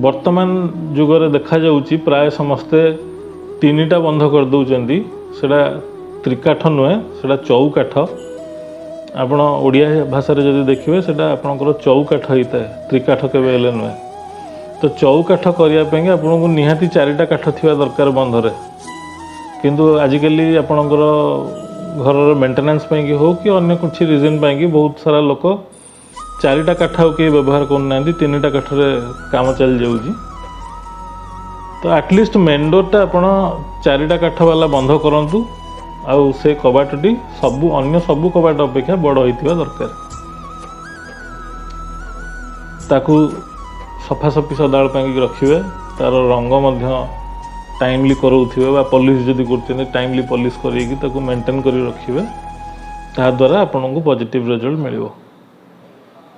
ବର୍ତ୍ତମାନ ଯୁଗରେ ଦେଖାଯାଉଛି ପ୍ରାୟ ସମସ୍ତେ 3ଟା ବନ୍ଧ କରିଦେଉଛନ୍ତି। ସେଇଟା ତ୍ରିକାଠ ନୁହେଁ, ସେଇଟା ଚଉକାଠ। ଆପଣ ଓଡ଼ିଆ ଭାଷାରେ ଯଦି ଦେଖିବେ, ସେଇଟା ଆପଣଙ୍କର ଚଉକାଠ ହେଇଥାଏ, ତ୍ରିକାଠ କେବେ ହେଲେ ନୁହେଁ। ତ ଚଉକାଠ କରିବା ପାଇଁକି ଆପଣଙ୍କୁ ନିହାତି 4ଟା କାଠ ଥିବା ଦରକାର ବନ୍ଧରେ। କିନ୍ତୁ ଆଜିକାଲି ଆପଣଙ୍କର ଘରର ମେଣ୍ଟେନାନ୍ସ ପାଇଁକି ହଉ କି ଅନ୍ୟ କିଛି ରିଜନ୍ ପାଇଁକି ବହୁତ ସାରା ଲୋକ 4ଟା କାଠ ଆଉ କେହି ବ୍ୟବହାର କରୁନାହାନ୍ତି, 3ଟା କାଠରେ କାମ ଚାଲିଯାଉଛି। ତ ଆଟଲିଷ୍ଟ ମେନ୍ ଡୋର୍ଟା ଆପଣ 4ଟା କାଠ ବାଲା ବନ୍ଧ କରନ୍ତୁ, ଆଉ ସେ କବାଟଟି ସବୁ ଅନ୍ୟ ସବୁ କବାଟ ଅପେକ୍ଷା ବଡ଼ ହୋଇଥିବା ଦରକାର। ତାକୁ ସଫାସଫି ସଦାବେଳେ ପାଇଁକି ରଖିବେ। ତା'ର ରଙ୍ଗ ମଧ୍ୟ ଟାଇମଲି କରାଉଥିବେ ବା ପଲିସ୍ ଯଦି କରୁଛନ୍ତି, ଟାଇମଲି ପଲିସ୍ କରିକି ତାକୁ ମେଣ୍ଟେନ୍ କରି ରଖିବେ। ତାହାଦ୍ୱାରା ଆପଣଙ୍କୁ ପଜିଟିଭ୍ ରେଜଲ୍ଟ ମିଳିବ।